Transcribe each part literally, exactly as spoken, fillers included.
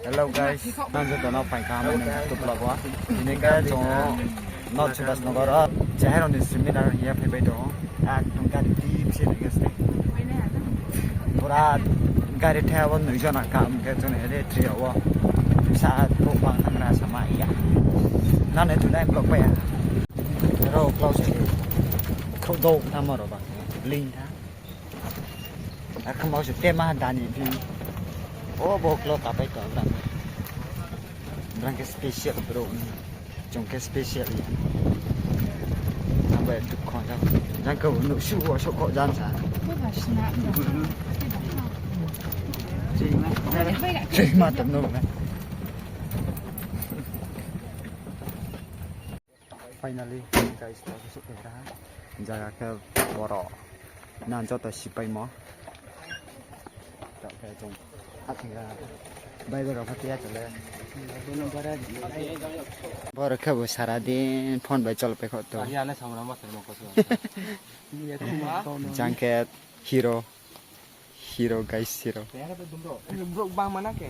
Hello guys, nang joto no phai kaham ni tuplak wo. Tini khe chung North Subhas Nagar wo chehai rao ni seminar hing ye phaipai tong ou. Ekdom gari tip se ri khe se. Pura gari thai wo noi jona kaham khe chung ni re tri wo. Sa brouh bang thanng ra sama ya. Nang ni tunai vlog pai ya. Ro klau se. Khrouh dou tamo ro ba. Ling tha. Akhe mau se tema dani phi. O bo klo kapai to brang. Brang khe special bro. Chung khe special ya. Ang bai dukho jang. Jang khe nuh su wo souhkho jang sa. Sima tong no na. Finally, guys, taoh khe souhphai ra ha. Jaga khe boro. Nang joto sipaimo. Taoh khe chung. Hathing ra. Bai bai rao pha tiya chale. Boro khe bo sara din phone bai chol pai kho to. Jang khe hero. Hero guys, hero. Brouh bang mana khe.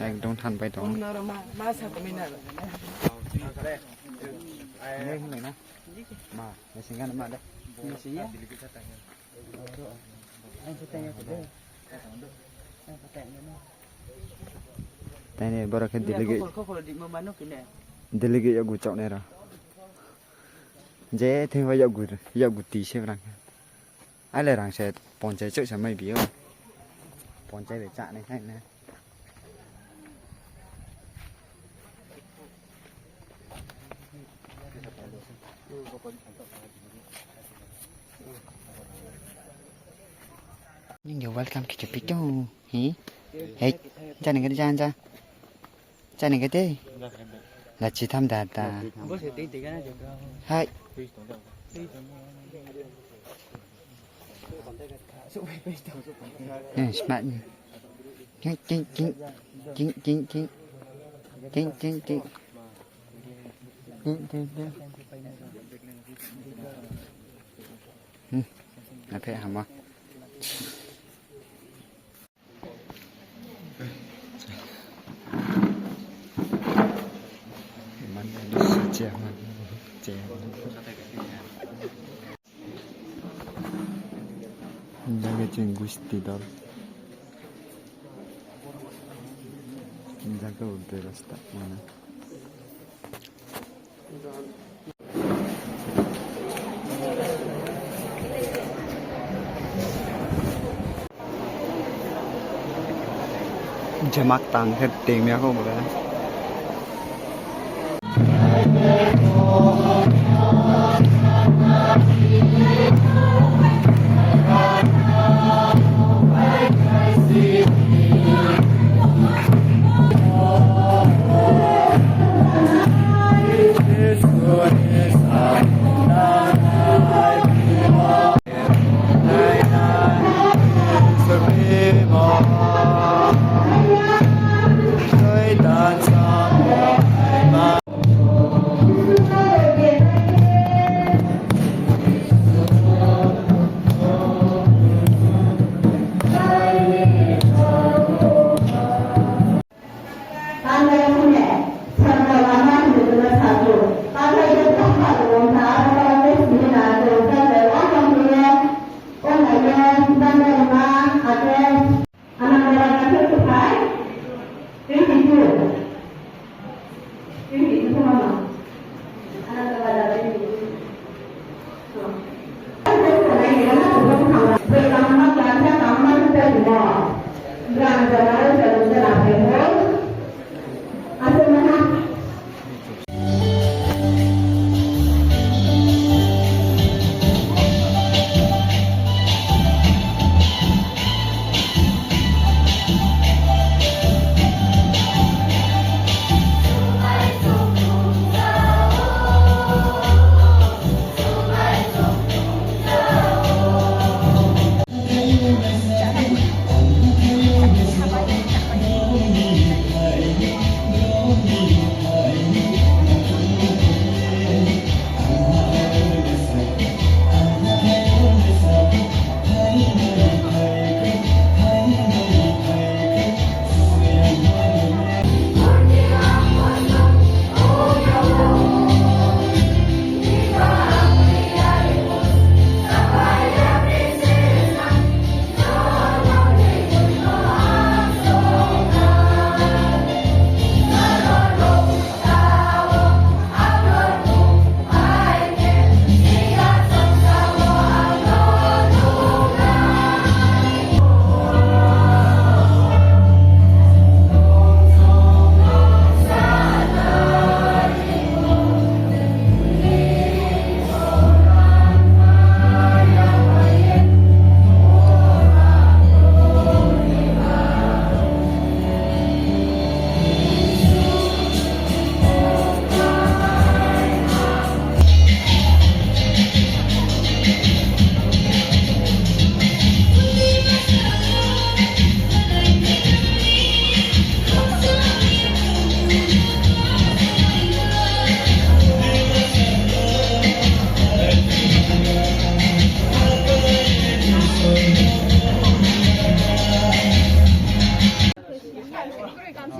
Ekdom thanng pai tong. Nang ro ma, ma sa kami na. Nai hing nai na. Ma, nai sing kan ma de. Nai sing ya. Tini boro khe delegate. Khokol, khokol di ma mano kine. Delegate yakgu chaoh nai ra. Je thing ba yakgu, yakgu ti se brang. Ai le rang se ponchai chouh se mai bi ou. Ponchai bai chá nai khai na. Nini welcome khe khe pi tong. Hi. Hei. Jani khe jani ja. Chani khe tei. Lachi tham da ta. Hai. Eh, smart ni. King, king, king. King, king, king. King, king, king. King, king, king. Hmm. Na phe hama. Jaga chini gusti dol. Jaga o bebasta mano. Jemak tang khe tengmia kho bo le.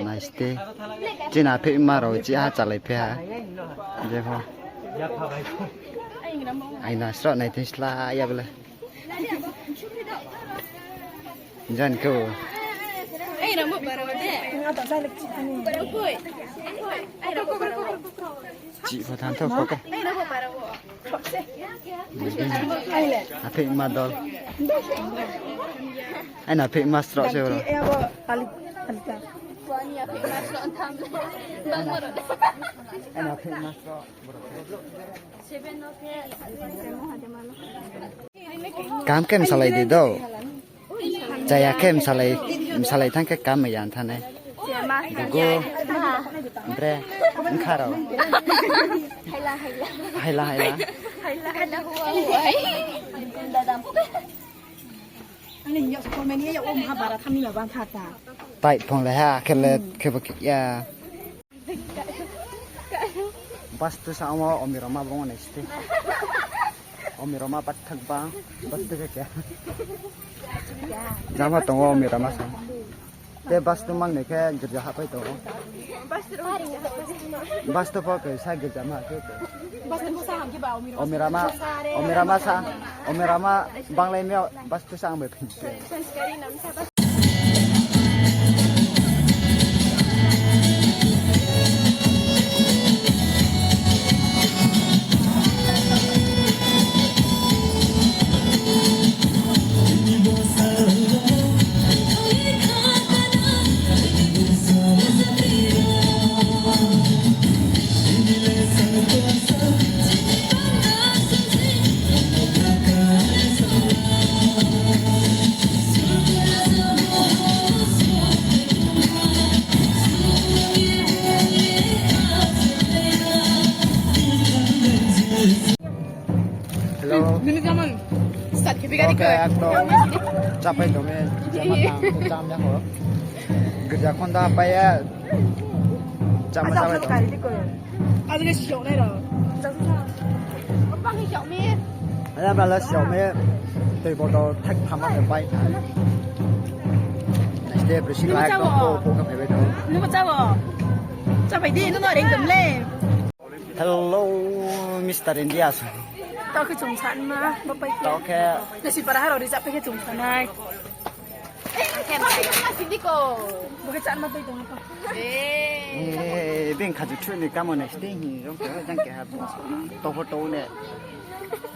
Nai site. Chini apheihma rao chiha chálai phi ha. Jepho. Aina sroh nai tong sla ya bole. Jan khe o. Chih pho thanng tho koko. Apheihma dol. Aina apheihma sroh se oro. Aina apheihma sroh. Kam khe msalai di do. Chaya khe msalai, msalai thanng khe kam ya thanng nai. Gugu. Bre. Nkha rao. Haila, haila. Tai phong le ha, khe le, khe bo khe ya. Bastu sa amo omiroma bung nai site. Omiroma bathak bang, bastu khe khe. Jama tongo omiroma sa. Te bastu mang ni khe girja hahpai tongo. Bastu pho khe sa girja ma khe khe. Omiroma, omiroma sa, omiroma banglai mi bastu sa ang bai phi. Hello. Nini jamon. Sat khe bigari ko. Chapai tong mi. Jama tang ko cham ya ho. Girja khonda pai ya. Chama chapai tong. Ajo le siok nai ro. Apa ni siok mi? Ada bala siok mi. Tei botol thak thama ke pai. Nai ste brisi lai ko ko ko ka phai bai tong. Nubo chao. Chapai di, nuno ring dum le. Hello, Mister India. Tao khe chung sanma, bo pai khe. Tao khe. Nasi para haro rijak pai khe chung sanai. Bo khe chanma tui tong apa. Eh, beng khaji thu ni kamo nai sting hi, rong khe jang khe ha. To photo ne.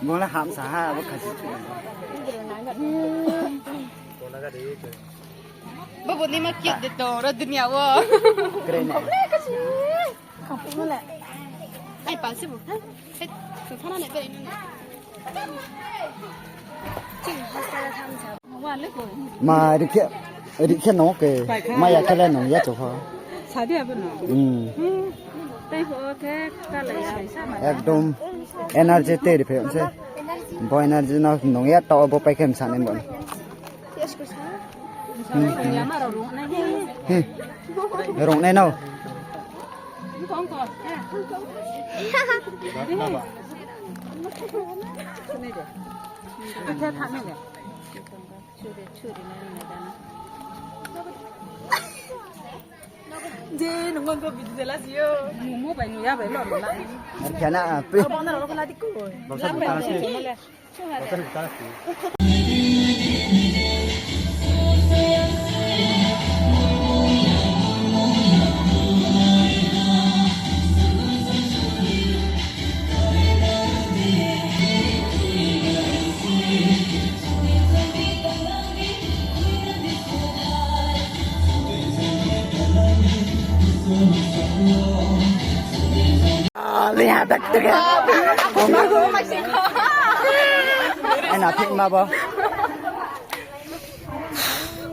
Bo le ham sa ha, bo khaji thu ni. Bo bo ni ma kiat de to, ro dunia wo. Kre ne. Ai, pa se bo. Hai, so thana ne, berai nung. Ma, rikhe, rikhe no ke. Ma ya khe le nung ya to pho. Sadi abo no. Hmm. Hmm. Tai pho khe, kalai sai sa ma. Ekdom energy te ri phe se. Bo energy no nung ya to bo pai khe msa ne bo. He. Rong nai no. Je, nung ko video de la si yo. Momo bai nung ya bai lo la. Ar kya na, pe. Abo na lo ko la di ko. Bangsa bukan si. Aina phik ma bo.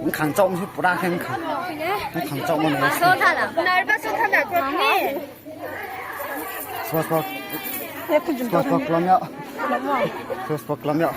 Nkhang chom se pura khe nkhang. Nkhang chom mo na. Spo spo. Spo spo klam ya. Spo spo klam ya.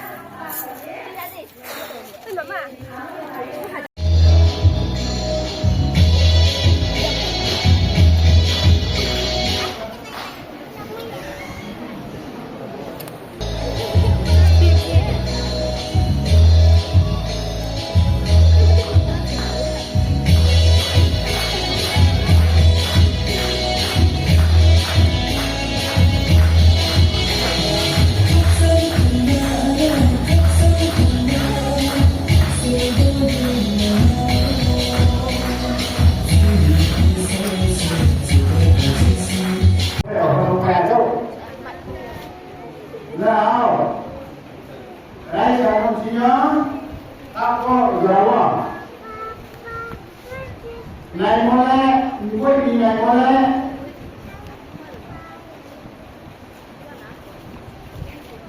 Naimo le, mkoi ni naimo le.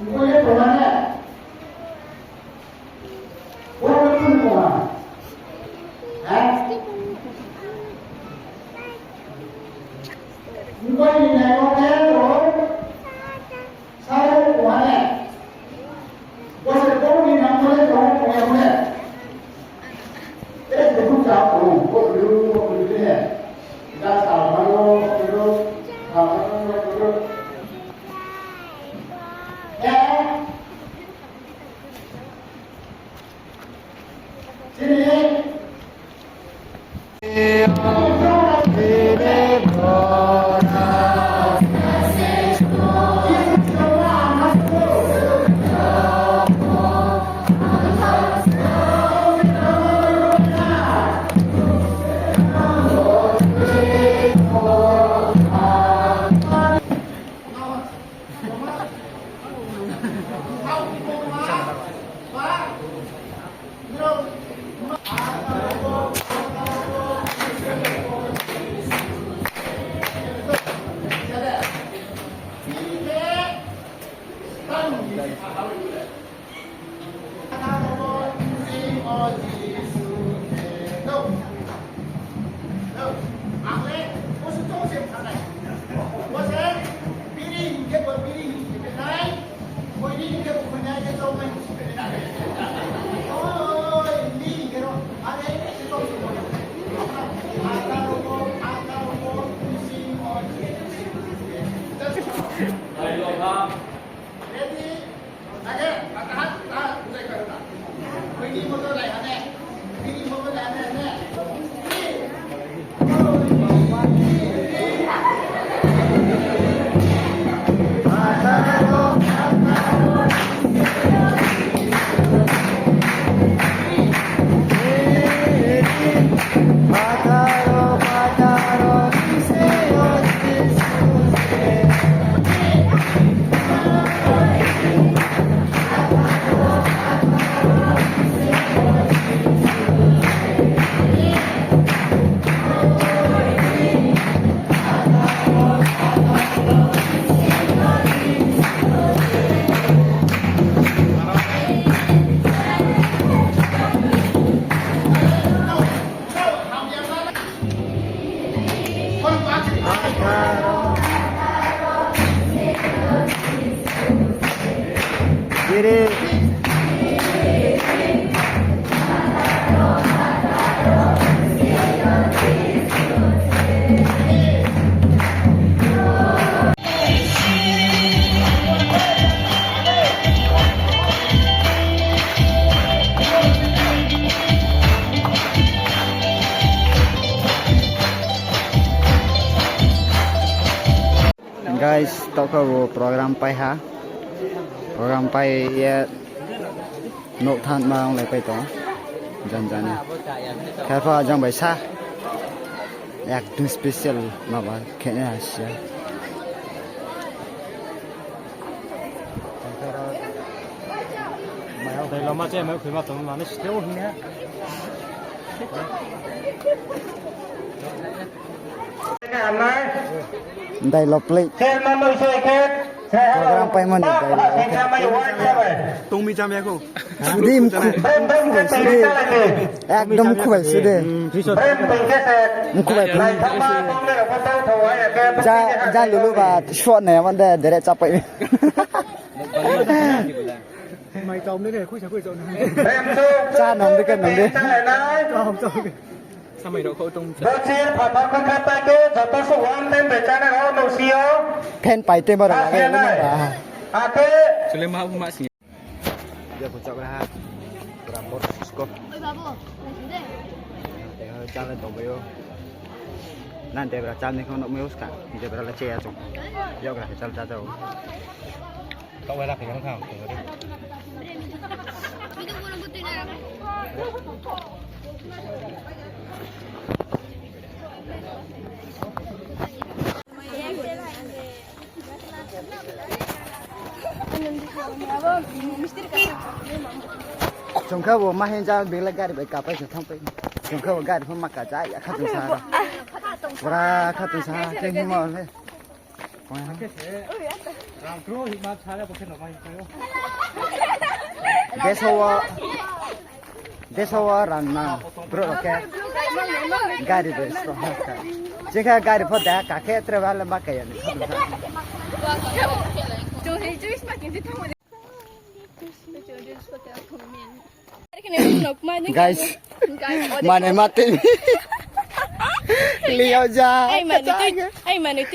Mkoi le tongma ne. Bo le tong tongma. Ha? Mkoi ni naimo le tong. Sa le tongma ne. Bo se bo ni naimo le tong tongma ne. Ere se bu sa tong, bo lu, bo lu ne. Ga sa ma lo, bo lu, sa ma lo, bo lu. Eh? Sini. Guys, tokha bo program pai ha. Program pai ye nouh thanngma onglai pai tong. Jan jan ni. Khe pho jang bai sa. Ekdom special maba khe nai ha sia. Dai loma che mai khui ma tong mane site o hing ha. Dai lo plate. Program paimo ni dai lo. Tongmi cham ya kho. Sudi mkhu bai sude. Ekdom mkhu bai sude. Mkhu bai. Ja, ja lulu ba shot nai man de dere chapai. Mai chom ne, khuisa khuisa na. Cha nang de ka nang de. Chom chom. Samai rao kho tong. Bochir phathar kha kha ta khe joto suh one time bai chana rao no si yo. Fan pai te ma rao. Ake. Chule ma ma sing. Dia pun chak raha. Pura bor sisko. Oi babu, nai sing de. Te ho chale tong bai o. Nan te bra chal ni kho no mai uska. Te bra la che ya chung. Yok ra chal cha cha o. Kau wala khe kang kang. Chung khe bo ma hing ja, bela gari bai kapai se thang pai. Chung khe bo gari pho ma ka ja ya khatungsung ha ro. Pura khatungsung ha khe himo le. Deso wo, deso wo rang nang brouh rao khe gari bai sroh ha kha. Chikha gari pho da ka khe tre ba le ma ka ya ni khatungsung ha. Guys, mane mati. Liya ja.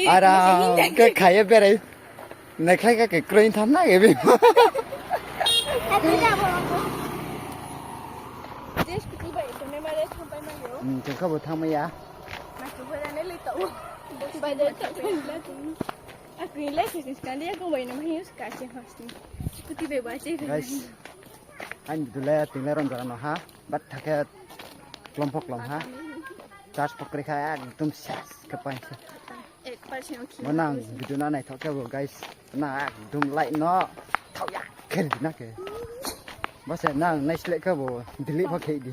Aram khe khai ye berai. Naikhlai kha khe kroi tham na khe bi. Chung khe bo thanngmai ya. Guys, aini video le ting le ron jora no ha, but tha khe klom pho klom ha, charge pho kroi kha, ekdom ses khe paing se. Bo nang video no naithoh khe bo guys, nang ekdom like no thaoh ya khe ri di na khe. Bo se nang naisleh khe bo delete pho khe di.